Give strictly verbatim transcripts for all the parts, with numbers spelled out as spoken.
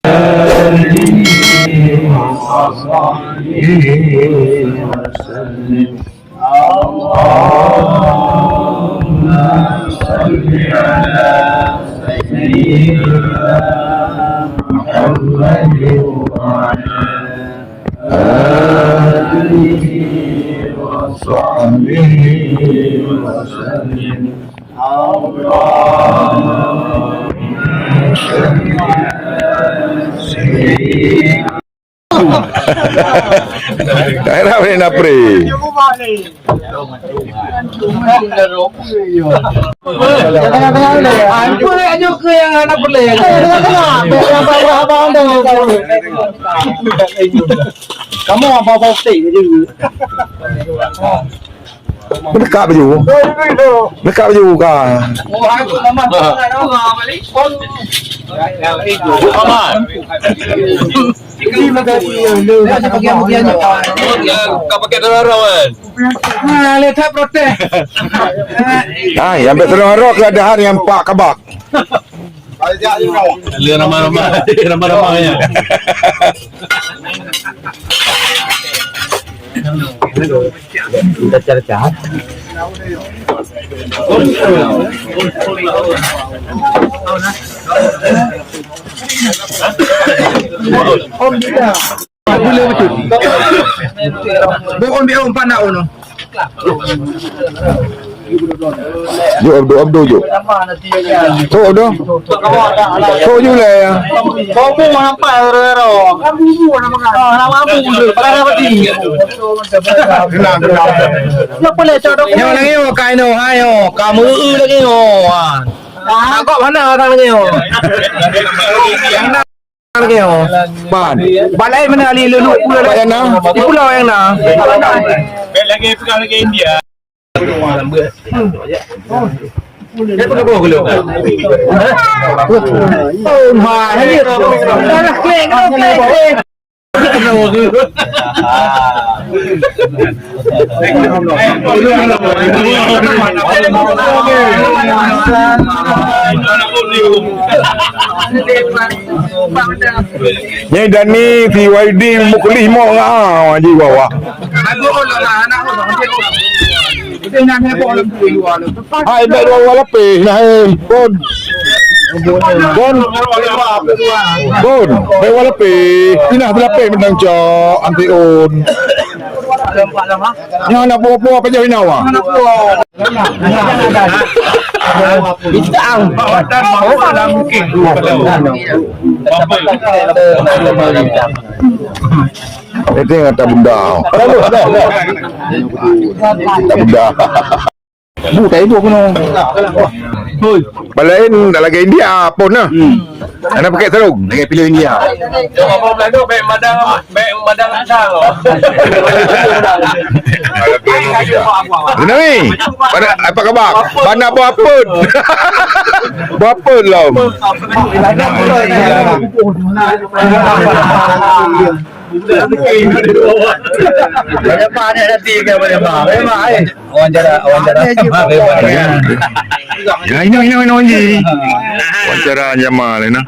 آله وصحبه وسلم. اللهم صل على سيدنا محمد وعلى آله وصحبه وسلم. اللهم صل على سيدنا Daerah boleh napri. Kamu apa-apa state je. Dekat baju. Dekat baju ka. Ka pakai dalam rawan. Ha, le that protes. Ha, yang betul orang roh keadaan yang pak kabak. Lé ramai-ramai, ramai-ramai ya. Bohong dia empat nak ono. Jom Abdul, Abdul jom. Sok Abdul. Sok je lah ya. Bohong nampak ero-ero. Ah, nama Abu Abdul. Pada apa ni? Kenal, kenal. Siapa le cok dok? Nyoe lagi oh, kai noh, hai oh. Kamu lagi oh. Ah, kok mana orang lagi oh? Lagi oh. Ban. Ban lain mana Ali lulu pula lagi. Di pulau yang na. Lagi pegang lagi India. Oh, ma, ini. Dah klik, dah klik. Nyai Dani, si Waidin, Muklis, Mok, ah, Haji Wawa. Hai, bèk dua lapéh nah, eh. Bon. Bon. Bon. Bèk dua lapéh. Pinah lapéh mantong cok, anti un. Nyoe na buah-buah apa jauh inawa? Bintang. Itu yang kata bunda. Kata bunda. Bu tak ibu kena. Hoi. Balain dah lagi India pun nah. Hmm. Anak pakai sarung. Lagi pilih India. Apa belah tu baik madang, baik madang asal. Nabi, pada apa khabar? Mana buah pun? Buah pun lah. Banyak banyak nanti kan banyak banyak. Wawancara, wawancara. Ya, ini, ini, ini, ini. Wawancara Jamal, ini.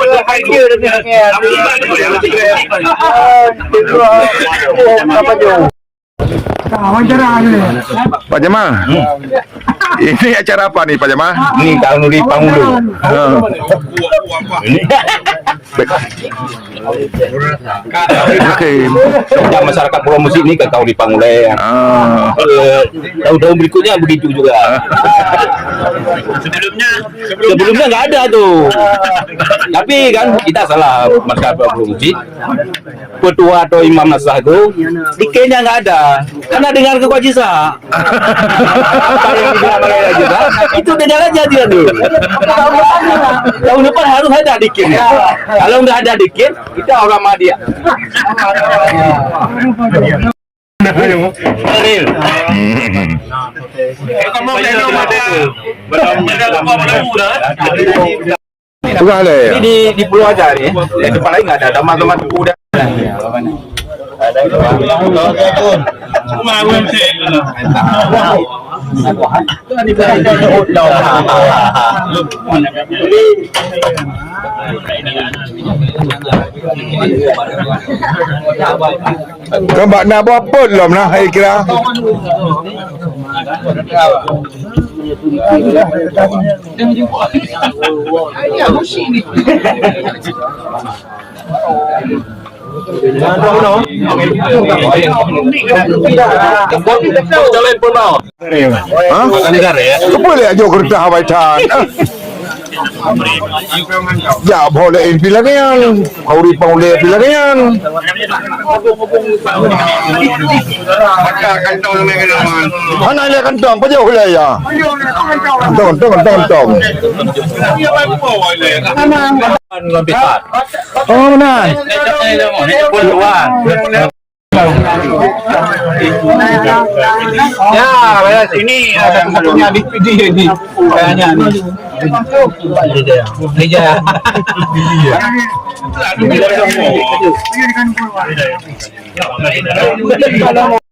Pak Jamal, ini acara apa nih, Pak Jamal? Ini Kang Nuri Pangulu. Ha. Ini. Oke. Ya, masyarakat Pulau Musik ni kan kau dipanggulai. Ah. Eh, tahun-tahun berikutnya begitu juga. Sebelumnya, sebelumnya nggak ada tu. Tapi kan kita salah masyarakat Pulau Musik. Petua atau imam nasah tu, dikirnya nggak ada. Karena dengar ke Pak Jisa. Apa yang dibilang oleh Raja Bang, itu dengar aja dia tu. Tahun depan, tahun depan harus ada dikirnya. Kalau nggak ada dikir, kita orang Madia. Peugah lé. Di, di, di Pulau Aja ni, di tempat lain nggak ada. Taman-taman tu dah. Kan bak na buah peuet lom nah, hai kira. Ha? Keupeue lé ajoe keureutah awai that? Ah. Jak boh laén pih lagèe nyan. Kau ri pang ulèe pih lagèe nyan. Hana lé kantong, pajoh lé ya. Kantong, kantong, kantong, kantong. Oh, meunan. Ya, raya sini ada satunya di P D ni. Kayaknya ni. Meja. Meja.